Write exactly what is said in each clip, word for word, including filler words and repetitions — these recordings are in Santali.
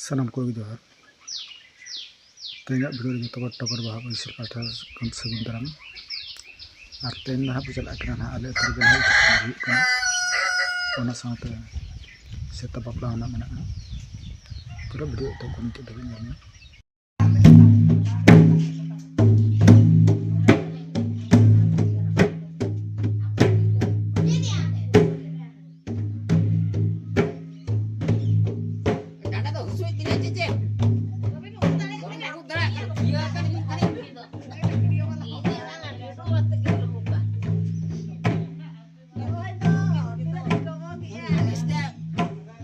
ᱥᱟᱱᱟᱢ ᱠᱚᱜᱮ ᱡᱚᱦᱟᱨ᱾ ᱛᱮᱦᱮᱧᱟᱜ ᱵᱷᱤᱰᱤᱭᱳ ᱨᱮ ᱡᱚᱛᱚ ᱦᱚᱲ ᱴᱚᱜᱚᱨ ᱵᱟᱦᱟ ᱵᱚᱭᱥᱟᱹ ᱯᱟᱦᱴᱟ ᱠᱷᱚᱱ ᱥᱟᱹᱜᱩᱱ ᱫᱟᱨᱟᱢ᱾ ᱟᱨ ᱛᱮᱦᱮᱧ ᱫᱚ ᱦᱟᱸᱜ ᱵᱚ ᱪᱟᱞᱟᱜ ᱠᱟᱱᱟ ᱦᱟᱸᱜ ᱟᱞᱮ ᱟᱹᱛᱩ ᱨᱮᱜᱮ ᱦᱟᱸᱜ ᱦᱩᱭᱩᱜ ᱠᱟᱱᱟ᱾ ᱚᱱᱟ ᱥᱟᱶᱛᱮ ᱥᱮᱛᱟ ᱵᱟᱯᱞᱟ ᱦᱚᱸ ᱱᱟᱜ ᱢᱮᱱᱟᱜᱼᱟ᱾ ᱪᱚᱞᱚ ᱵᱷᱤᱰᱤᱭᱳ ᱮᱛᱚᱦᱚᱵ ᱠᱷᱚᱱ ᱢᱩᱪᱟᱹᱫ ᱫᱷᱟᱹᱵᱤᱡ ᱧᱮᱞ ᱢᱮ᱾ ᱰᱟᱸᱰᱟ ᱫᱚ ᱦᱟᱹᱥᱩᱭᱮᱫ ᱛᱤᱧᱟ ᱪᱮ ᱪᱮᱫ? ᱵᱟᱹᱧ ᱩᱰᱩᱠ ᱫᱟᱲᱮᱭᱟᱜ ᱠᱟᱱᱟ᱾ ᱤᱭᱟᱹ ᱟᱠᱟᱱ ᱤᱧ ᱠᱟᱱᱟ᱾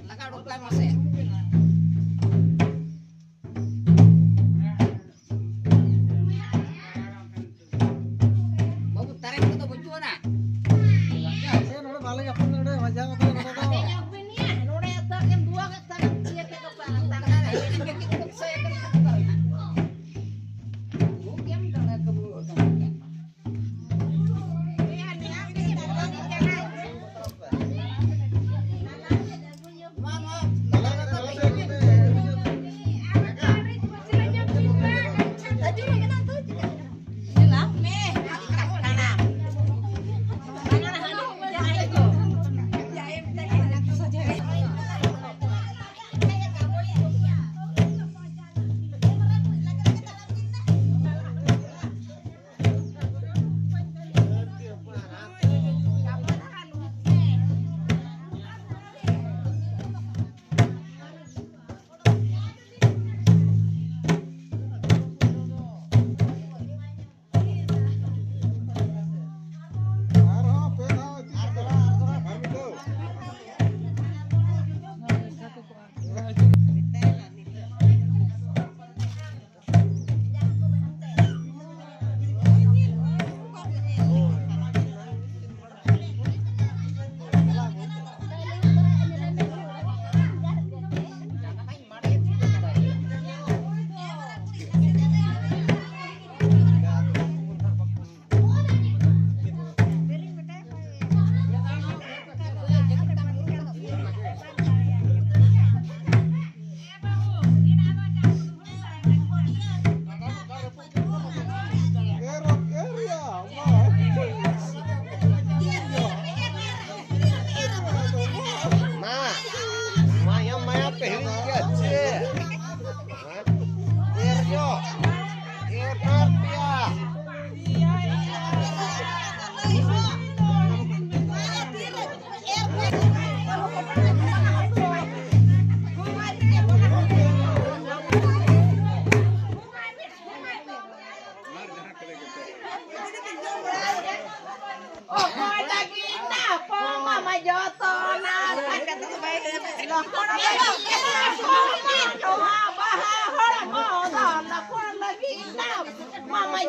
ᱞᱟᱜᱟ ᱩᱰᱩᱠ ᱠᱟᱭ ᱢᱟᱥᱮ᱾ ᱵᱟᱹᱵᱩ, ᱛᱟᱨᱮᱱ ᱠᱚᱫᱚ ᱵᱟᱹᱪᱩᱜ ᱟᱱᱟ᱾ ᱱᱚᱰᱮ ᱵᱟᱞᱮ ᱧᱟᱯᱟᱢ ᱠᱟᱱᱟ, ᱱᱚᱰᱮ ᱢᱟᱡᱟ ᱠᱟᱛᱮ ᱱᱚᱰᱮ ᱫᱚ᱾ ᱱᱚᱰᱮ ᱛᱟᱨᱮᱱ ᱫᱩᱣᱟ ᱠᱟᱛᱮ ᱤᱭᱟᱹ ᱠᱮᱫ ᱠᱚ᱾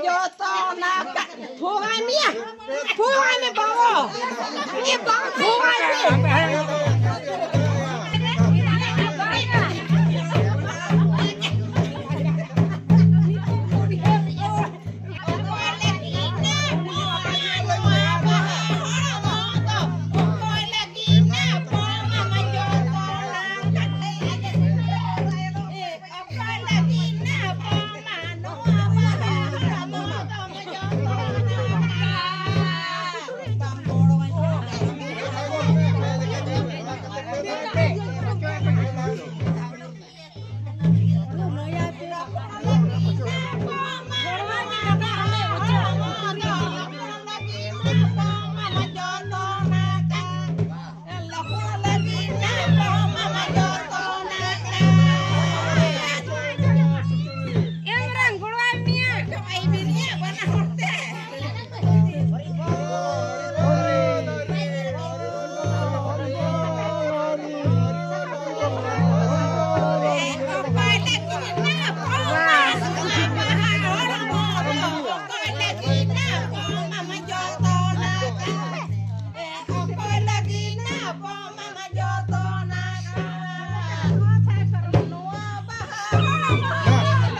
ᱡᱚᱛᱚ ᱱᱟᱯᱟᱭ᱾ ᱯᱷᱳᱱᱟᱭ ᱢᱮᱭᱟ, ᱯᱷᱳᱱᱟᱭ ᱢᱮ ᱵᱟᱵᱟ᱾ ᱮ ᱵᱟᱵᱟ, ᱯᱷᱳᱱᱟᱭ ᱢᱮ᱾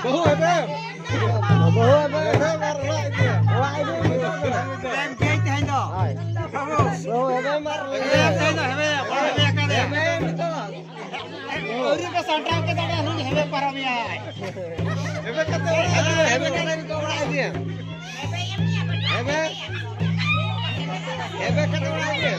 ᱵᱟᱹᱦᱩ ᱮᱵᱮᱢ᱾ ᱵᱟᱹᱦᱩ ᱮᱵᱮᱢ᱾ ᱮᱵᱮᱢ ᱟᱨ ᱚᱲᱟᱜ ᱤᱫᱤ᱾ ᱚᱲᱟᱜ ᱤᱫᱤ᱾ ᱮᱵᱮᱢ ᱜᱮ ᱛᱮᱦᱮᱧ ᱫᱚ᱾ ᱦᱳᱭ᱾ ᱵᱟᱹᱦᱩ᱾ ᱵᱟᱹᱦᱩ ᱮᱵᱮᱢ ᱟᱨ ᱚᱲᱟᱜ ᱤᱫᱤ᱾ ᱮᱵᱮᱢ ᱛᱮᱦᱮᱧ ᱫᱚ ᱮᱵᱮᱢ, ᱚᱲᱟᱜ ᱮᱵᱮᱢ ᱟᱠᱟᱫᱮ᱾ ᱮᱵᱮᱢ ᱱᱤᱛᱚᱜ᱾ ᱟᱹᱣᱨᱤ ᱯᱮ ᱥᱟᱢᱴᱟᱣ ᱠᱮᱫᱟ, ᱩᱱᱤ ᱮᱵᱮᱢ ᱯᱟᱨᱚᱢᱮᱭᱟᱭ᱾ ᱮᱵᱮᱢ ᱠᱟᱛᱮ ᱚᱲᱟᱜ ᱤᱫᱤ᱾ ᱮᱵᱮᱢ ᱠᱟᱛᱮ ᱚᱲᱟᱜ ᱤᱫᱤ᱾ ᱮᱵᱮᱢ᱾ ᱮᱵᱮᱢ ᱠᱟᱛᱮ ᱚᱲᱟᱜ ᱤᱫᱤ᱾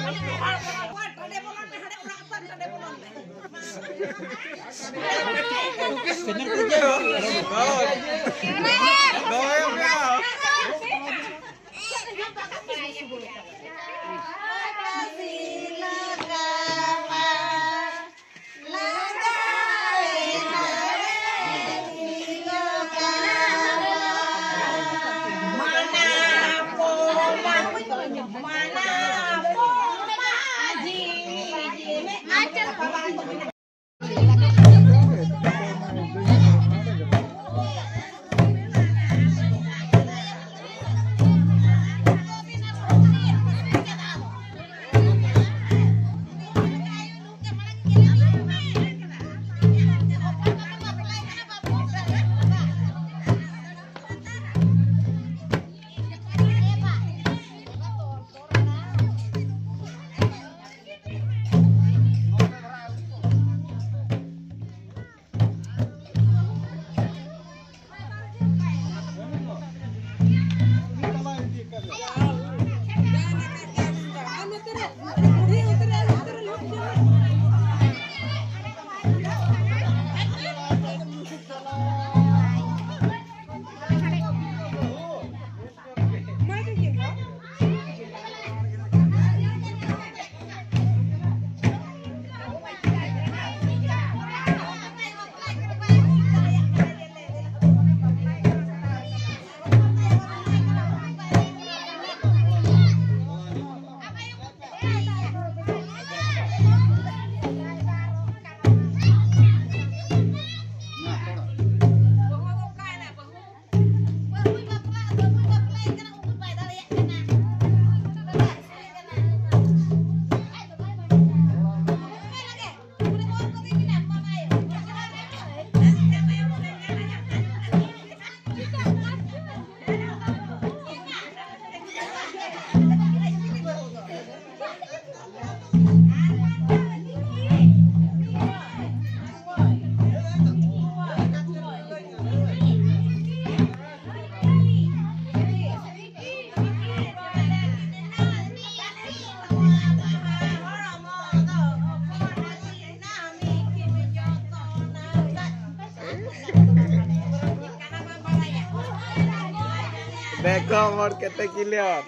ᱫᱮᱠᱷᱚ ᱢᱳᱨ ᱠᱮᱛᱮ ᱠᱤᱞᱤᱭᱟᱨ᱾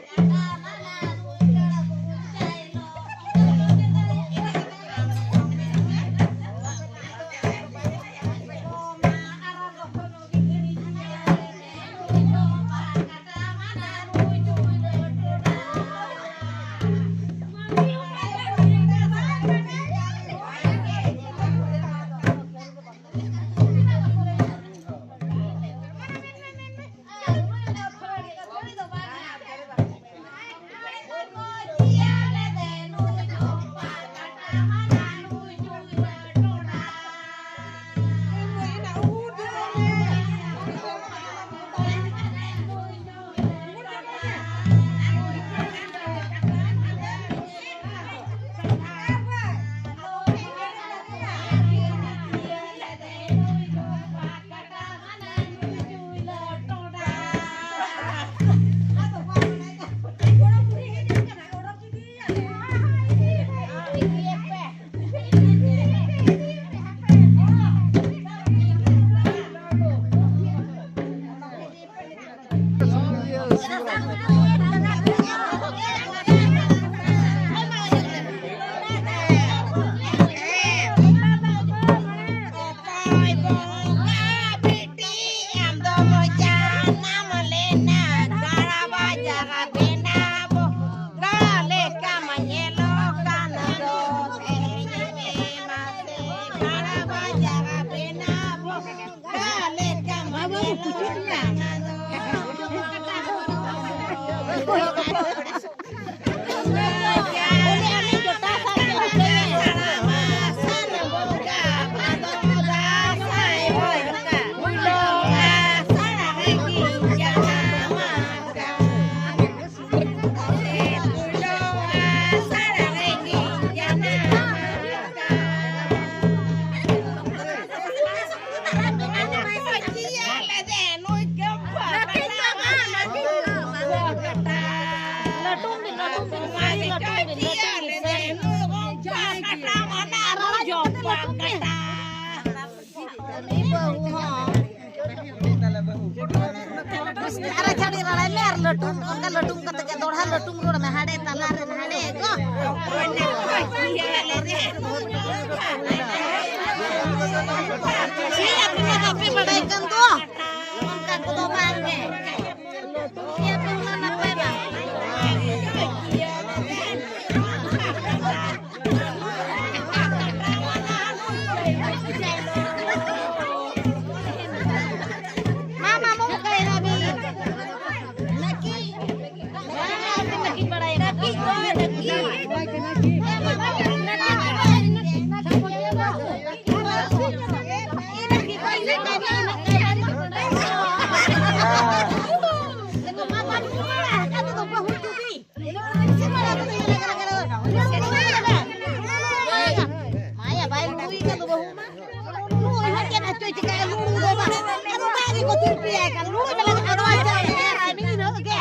ᱟᱨ ᱪᱷᱟᱹᱲᱤ ᱨᱟᱲᱟᱭ ᱢᱮ ᱟᱨ ᱞᱟᱹᱴᱩᱢ, ᱚᱱᱠᱟ ᱞᱟᱹᱴᱩᱢ ᱠᱟᱛᱮ ᱜᱮ ᱫᱚᱲᱦᱟ ᱞᱟᱹᱴᱩᱢ ᱨᱚᱲ ᱢᱮ, ᱦᱟᱸᱰᱮ ᱛᱟᱞᱟ ᱨᱮ ᱦᱟᱸᱰᱮ ᱜᱚ᱾ ᱪᱮᱫ ᱟᱯᱮ ᱢᱟ ᱵᱟᱯᱮ ᱵᱟᱲᱟᱭ ᱠᱟᱱ ᱫᱚ, ᱚᱱᱠᱟ ᱠᱚᱫᱚ ᱵᱟᱝ ᱜᱮ᱾ ᱪᱮᱫ ᱟᱯᱮ ᱢᱟ ᱱᱟᱯᱟᱭ ᱵᱟᱝ᱾ ᱢᱟᱭᱟ ᱵᱟᱭ ᱞᱩᱲᱩᱭ ᱠᱟᱱ ᱫᱚ ᱵᱟᱹᱦᱩ ᱢᱟ᱾ ᱞᱩᱲᱩᱭ ᱦᱚᱸ ᱪᱮᱫ ᱦᱚᱪᱚᱭ ᱪᱤᱠᱟᱹᱭᱟ, ᱞᱩᱲᱩ ᱫᱚ ᱵᱟᱝ᱾ ᱟᱫᱚ ᱫᱟᱜ ᱨᱮᱠᱚ ᱛᱤᱨᱯᱤᱭᱟᱭ ᱠᱟᱱ, ᱞᱩᱲᱩ ᱢᱮ ᱞᱟᱹᱜᱤᱫ ᱟᱫᱚ ᱵᱟᱧᱪᱟᱣ ᱢᱮ, ᱟᱨ ᱢᱤᱫ ᱦᱤᱞᱳᱜ ᱜᱮ᱾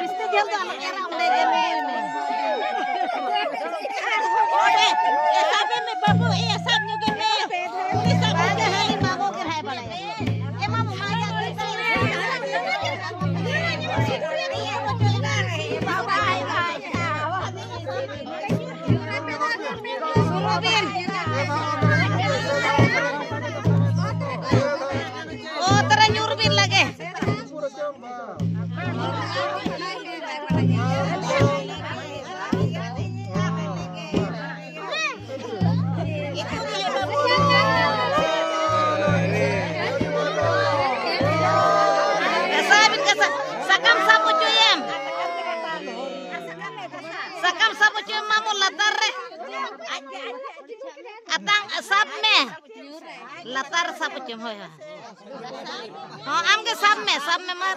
ᱵᱤᱥᱛᱤ ᱡᱷᱟᱹᱞ ᱫᱚ ᱟᱞᱚᱢ ᱮᱨᱟ, ᱚᱸᱰᱮ ᱜᱮ ᱞᱩᱲᱩᱭ ᱢᱮ᱾ ᱟᱨ ᱚᱸᱰᱮ, ᱮ, ᱥᱟᱵᱮ ᱢᱮ ᱵᱟᱹᱵᱩ, ᱮ, ᱥᱟᱵ ᱧᱚᱜᱮ ᱢᱮ᱾ ᱩᱱᱤ ᱥᱟᱵ ᱵᱟᱝ, ᱧᱚᱜᱮ ᱢᱮ᱾ ᱦᱟᱹᱱᱤ ᱢᱟᱢᱚ ᱜᱮ ᱱᱟᱦᱟᱭ ᱵᱟᱲᱟᱭᱟ᱾ ᱮ ᱢᱟᱢᱚ, ᱢᱟ ᱭᱟ, ᱫᱩ ᱥᱟᱭ᱾ ᱚᱛ ᱨᱮ ᱧᱩᱨ ᱵᱤᱱ ᱞᱟᱜᱮ᱾ ᱜᱷᱟᱥᱟᱣ ᱵᱤᱱ, ᱜᱷᱟᱥᱟᱣ᱾ ᱥᱟᱠᱟᱢ ᱥᱟᱵ ᱦᱚᱪᱚᱭᱮᱢ᱾ ᱥᱟᱠᱟᱢ ᱥᱟᱵ ᱦᱚᱪᱚᱭᱮᱢ ᱢᱟᱢᱚ ᱞᱟᱛᱟᱨ ᱨᱮ᱾ ᱟᱛᱟᱝ ᱥᱟᱵ ᱢᱮ᱾ ᱞᱟᱛᱟᱨ ᱨᱮ ᱥᱟᱵ ᱦᱚᱪᱚᱭᱮᱢ, ᱦᱳᱭ, ᱦᱳᱭ᱾ ᱦᱚᱸ, ᱟᱢ ᱜᱮ ᱥᱟᱵ ᱢᱮ, ᱥᱟᱵ ᱢᱮ ᱢᱟ᱾